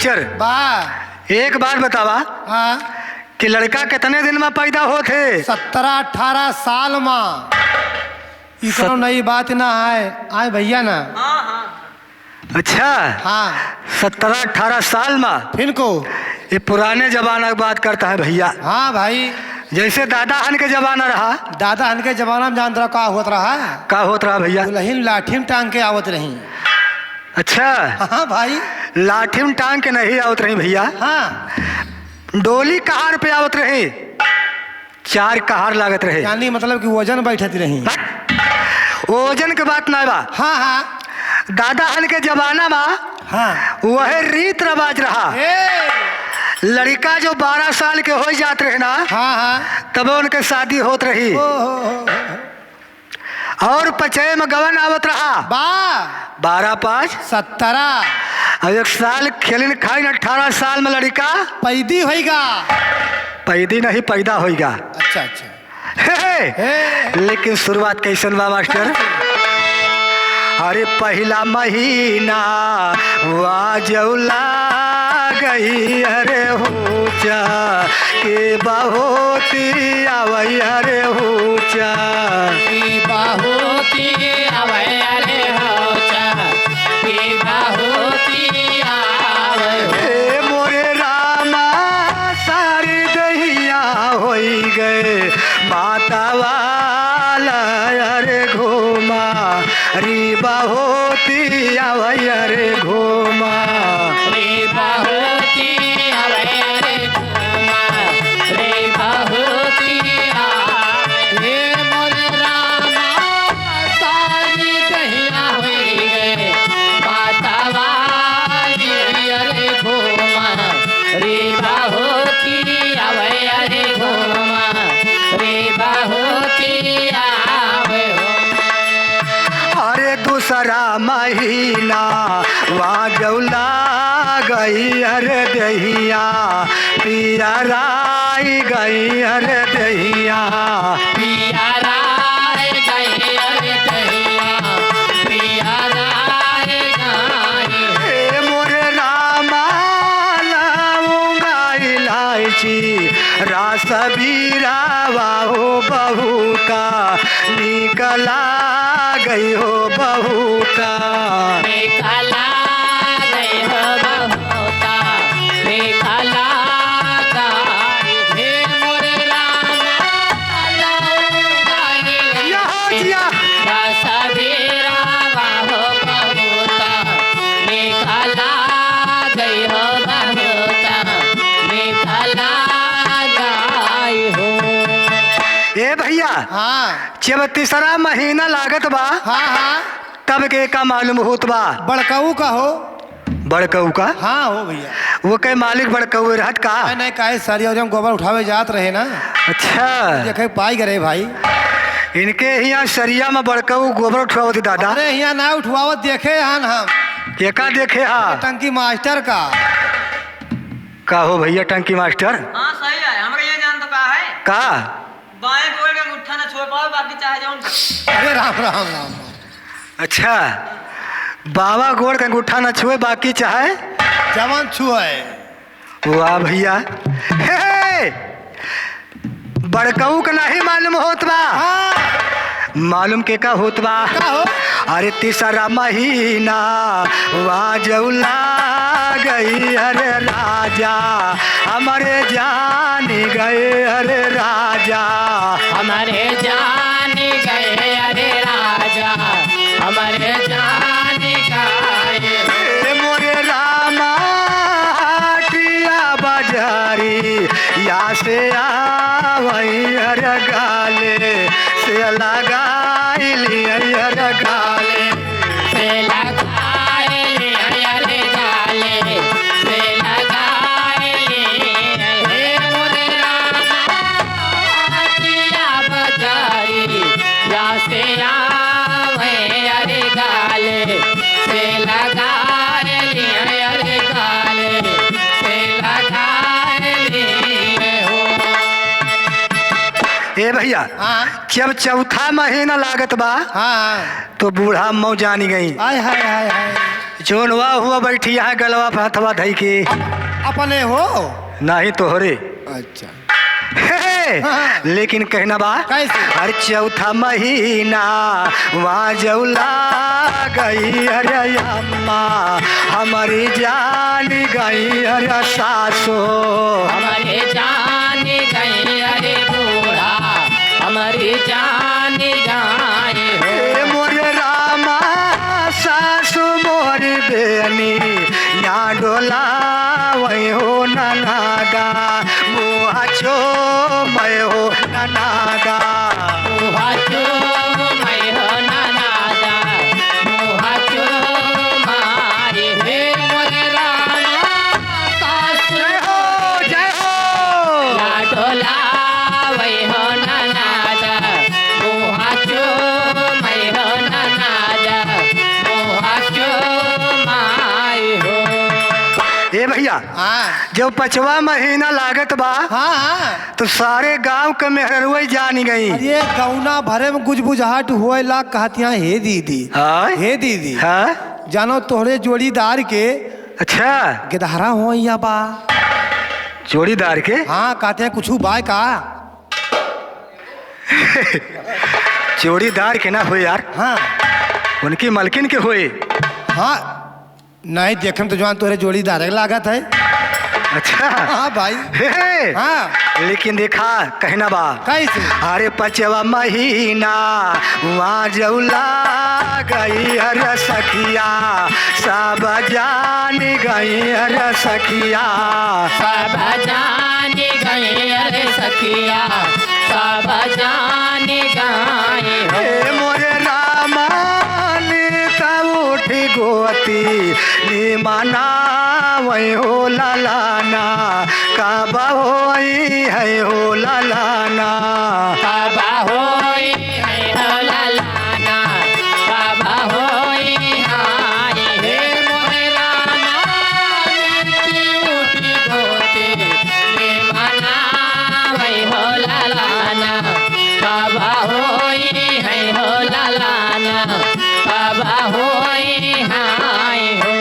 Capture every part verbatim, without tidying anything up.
चल। बा। एक बात बतावा हाँ। कि लड़का कितने दिन में पैदा होत है? सत्रह अठारह साल में। इतनो सत- नई बात ना है, आए भैया ना। अच्छा। हाँ। सत्रह अठारह साल में। फिन को? ये पुराने जमाना की बात करता है भैया। हाँ भाई। जैसे दादा हन के जमाना रहा। दादा हन के जमाना में जानत रहा का होत रहा? का होत रहा भैया? दुल्हन लाठी में टांग के आवत रही। अच्छा। हाँ भाई। लाठी में टांग के नहीं आवत रही भैया। हाँ। डोली कहार पे आवत रही। चार कहार लागत रहे। यानी मतलब कि वजन बैठत रही। वजन के बात ना बा। हाँ, हाँ। दादा हन के जमाना में हाँ। वह रीत रवाज रहा। ए! लड़का जो बारह साल के हो जात रहे ना, हाँ, हाँ। तब उनके शादी होत रही। ओ हो हो हो। और पचय में गवन आवत रहा। बा। बारह पाँच सत्रह। अब एक साल खेलिन खाइन, अठारह साल में लड़का पैदी होइगा। पैदी नहीं, पैदा होइगा। अच्छा, अच्छा। हे, हे। हे। लेकिन शुरुआत कैसन बा मास्टर? अरे पहिला महीना वाजौला गई, अरे हुचा के बहुती आवै, अरे हुचा। की बहुती आवै, अरे हुचा के बहुती आवै। हे मोरे रामा, सारी दहिया होई गए माता वाला, अरे घूमा री बहुती आवै, अरे घूमा। री बहुती आवै, अरे घूमा। री बहुती आवै। हे मोर रामा, सारी दहिया होई गए माता वाली, अरे घूमा। री बहुती आवै, अरे घूमा। री बहुती आवै हो। अरे दूसरा महीना वाजौला गई, अरे दहिया पियराई गई, अरे दहिया। पियराई गई, अरे दहिया पियराई गई। हे मोरे रामा, लौंगा इलायची रास बीरावा हो बहुता निकला गई हो बहुता। निकला गई हो बहुता, निकला गई। हे मोरे रामा, लौंगा इलायची यहाँ जिया। रास बीरावा हो बहुता निकला गई हो बहुता, निकला गई हो। ए भैया, हाँ। जब तीसरा महीना लागत बा, हाँ, हाँ। तब के का मालूम होत बा? बड़कऊ का हो। बड़कऊ का? हाँ हो भैया। वो के मालिक बड़कऊ रहत का? नहीं, नहीं, काहे सरिया उरिया में गोबर उठावे जात रहे ना। अच्छा। देखे पाई गए भाई। इनके हियाँ सरिया में बड़कऊ गोबर उठवावत दादा। अरे हियाँ ना उठवावत देखे हन हम। के का देखे हा? टंकी मास्टर का। का हो भैया टंकी मास्टर? हाँ, सही है। हमरे ये जान तो का है? का? बाएं गोड़ के अंगूठा न छुए पाओ, बाकी चाहे जौन करो। अरे राम, राम, राम, राम। अच्छा, बावां गोड़ के अंगूठा न छुए, बाकी चाहे? जवन छुए। वाह भैया। हे, हे! बड़कऊ के नहीं मालूम होत बा। हाँ। मालूम के का होत बा? का हो? अरे तीसरा महीना वाजौला गई, अरे राजा हमरे जान गए, अरे राजा। हमरे जान गए, अरे राजा हमरे जान गए। ए मोरे रामा, हाटिया बाजारी या से आवई, अरे गाले से लगाई लिया, अरे गाले से लगाई लिया, अरे गाले से लगाई लिया। हे मोरे रामा, हाटिया बाजारी या से आवई, अरे गाले से लगाई लिया, अरे गाले से लगाई लिया हो। ए भैया, हाँ। जब चौथा महीना लागत बा, हाँ, हाँ। तो बूढ़ा मऊ जानी गई। हाय, हाय, हाय, हाय। जोनवा हुआ बैठी यहाँ गलवा पे हथवा धई के। अपने हो? नाही तोहरे। अच्छा। हे, हे, हाँ। लेकिन कहना बा, कैसे? हर चौथा महीना वाजौला गई, अरे अम्मा, हमारी जान गई, अरे सासो। हमारी जान गई, अरे बूढ़ा, हमारी जान गई हो। ए मोरे रामा, सासु मोरी बेनी, या डोलावै हो ननादा, मुहा चूमै हो ननादा। मुहा चूमै हो ननादा, मुहा चूमै हे मोरे रामा, सासु जय हो, जय हो। या डोलावै हो ननादा, मुहा चूमै हो ननादा, मुहा चूमै हो। ए भैया, हाँ। जब पचवा महीना लागत बा, हाँ, हाँ। तो सारे गांव के मेहररुआ जानी गई। अरे गौना भरे में गुजबुजाहट होए लाग कहतियां, हे दीदी, हाँ? हे दीदी, हाँ? जानो तोहरे जोड़ीदार के अच्छा। गेदहरा होइया बा। जोड़ीदार के? हाँ, कहते हैं कुछ बाय का? जोड़ीदार के ना होए यार। हाँ। उनकी मलकिन के होए। हाँ। नहीं, देखम तो जवान तोरे जोड़ीदार के लागत है। अच्छा। हाँ भाई। हे, हे। हाँ। लेकिन देखा, कहना बा। कैसे? अरे पचवा महीना वाजौला गई, अरे सखिया, सब जान गई, अरे सखिया। सब जान गई, अरे सखिया, सब जान गई हो। हे मोरे रामा, नीत उठी गोती, निमना वै हो ललाना, कब होई है हो ललाना। कब होई है हो ललाना, कब होई हाय हे मोरे रामा, नीत उठी गोती, निमना वै हो ललाना, कब होई है हो ललाना, कब होई हाय हो।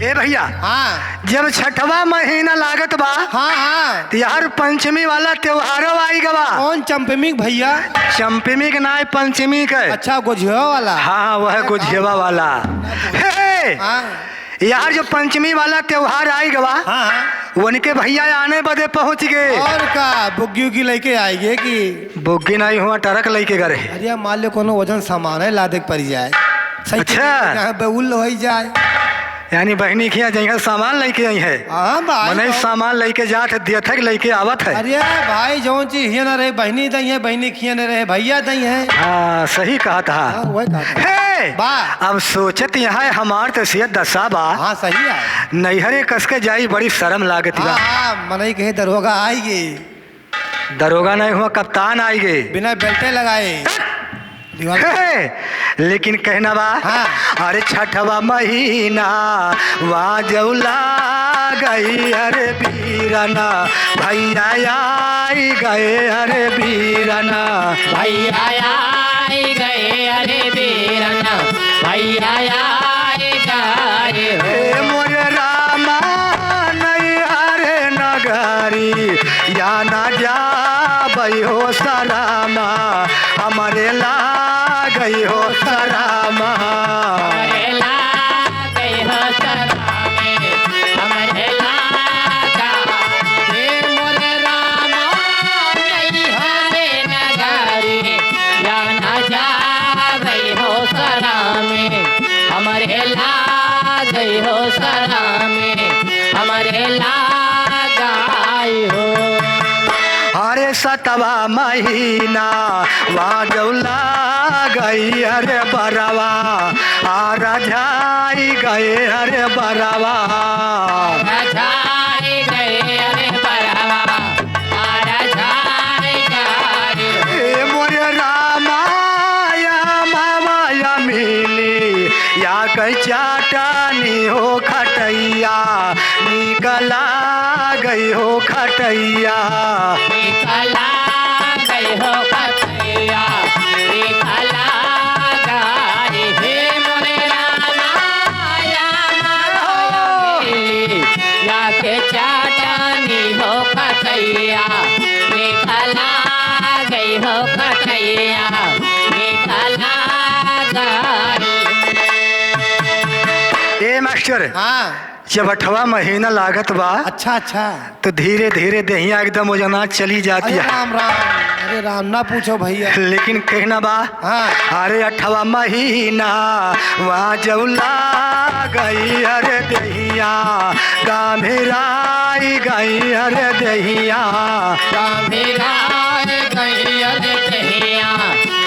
ए भैया, हाँ। जब छठवा महीना लागत बा, हाँ, हाँ। तो यार पंचमी वाला त्योहारो आई गवा। कौन चंपमी भैया? चंपमी के नाय, पंचमी के। अच्छा, गोझेवा वाला। हाँ, हाँ, वह अरे, गोझेवा वाला। हे, हे। हाँ। यार, जो पंचमी वाला त्योहार आई गवा, हाँ, हाँ। उनके भैया आने बदे पहुँच गए। और का, बुग्गी उग्गी लेके आएंगे कि? बुग्गी नहीं हुआ, ट्रक लेके गए रहे। अरे, मान ले कोनो वजन सामान है, लादे के पड़ जाए। सही अच्छा। यहाँ बेउल हो ही जाए। यानी बहिनी खिया जइहे सामान लेके आई है। हाँ भाई, मनई तो सामान लेके जात है, दियत है कि लेके आवत है। अरे भाई, जौन चीज हिया ना रहे, बहिनी दई है, बहिनी खिया ना रहे, भैया दई है। हाँ, सही कहत हा। हाँ, वही कहत हा। हे! बा। अब सोचत यहाँ है, हमार तो सियत दशा बा। हाँ, सही है। नैहरे कस के जाई, बड़ी शर्म लागत बा। हाँ, हाँ, मनई कहे दरोगा आइगे। दरोगा नहीं हुआ, कप्तान आइगे। बिना बेल्टे लगाए। दीवार हे, हे, लेकिन कहना बा, हाँ। अरे छठवा महीना वाजौला गई, अरे बीरना भैया आई गए, अरे बीरना। भैया आई गए, अरे बीरना भैया आई गए हो। हे मोरे रामा, नैहरे नगरी या ना जाबै हो सरामा, हमरे लागै हो सरामा। हमरे लागै हो सरामे, हमरे लागा, हे मोरे रामा, नैहरे नगरी, या ना जाबै हो सरामे, हमरे लागै हो सरामे, हमरे लागै हो। अरे सतवा महीना वाजौला गई, अरे बरवा आ रजाई गए, अरे बरवा। रजाई गए, अरे बरवा आ रजाई गए। ए मोरे रामा, या मावा या मिली, या कई चाटनी हो खटैया, निकला गई हो खटैया। निकला गई हो खटैया, निकला गई हे मोरे रामा, जानी हो कटैया, निकला गई हो कटैया, निकला गई। ए मास्टर, हाँ। जब अठवा महीना लागत बा, अच्छा, अच्छा। तो धीरे धीरे देहिया एकदम ओजना चली जाती अरे है। राम, राम, अरे राम, ना पूछो भैया। लेकिन कहना बा, हाँ। अरे अठवा महीना वहाँ जौला गई, अरे देहिया गंभीराई गई, अरे देहिया गंभीराई गई, अरे देहिया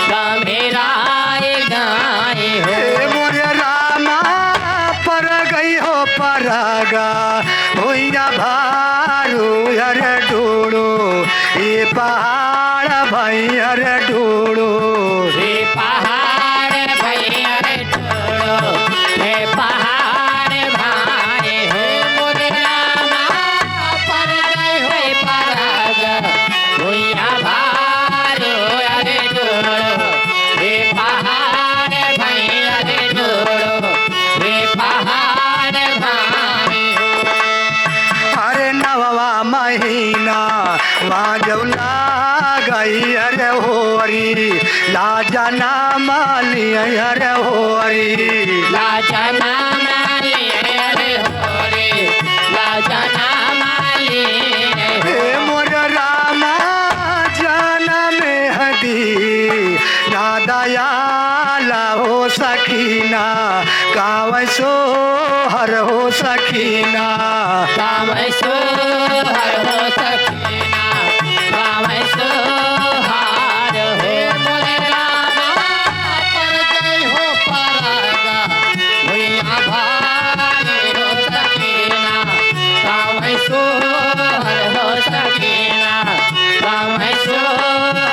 गंभीराई गई हो। ए मोरे रामा, पर गई हो परगा भुइया भारू, अरे डूड़ो, ये पहाड़ भई, अरे डूड़ो। हे पहाड़ भई, अरे डूड़ो, हे पहाड़ भाई हो। मोरे रामा, पर गई हो परगा भुइया भारू, अरे डूड़ो, हे पहाड़ भई, अरे डूड़ो, हे पहाड़ भाई हो। अरे नववा महीना वा जौला गई, अरे होरी, लाजा ना माली, अरे होरी। लाजा ना माली, अरे होरी, लाजा ना माली। हे मोर रामा, जाना मेहदी ना दयाला हो सखीना, गावै सोहर हो सखीना। गावै सोहर हो सखीना, गावै सोहर हो। मोरे रामा, पर गई हो परगा भुइया भारू हो सखीना, गावै सोहर हो सखीना, गावै सोहर।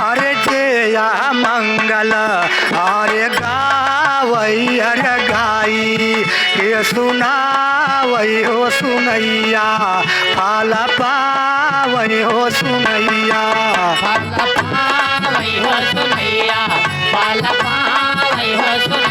अरे जय मंगल, अरे गावै, अरे गाई के सुनावै हो सुनैया, फल पावै हो सुनैया। फल पावै हो सुनैया, फल पावै हो सुनैया।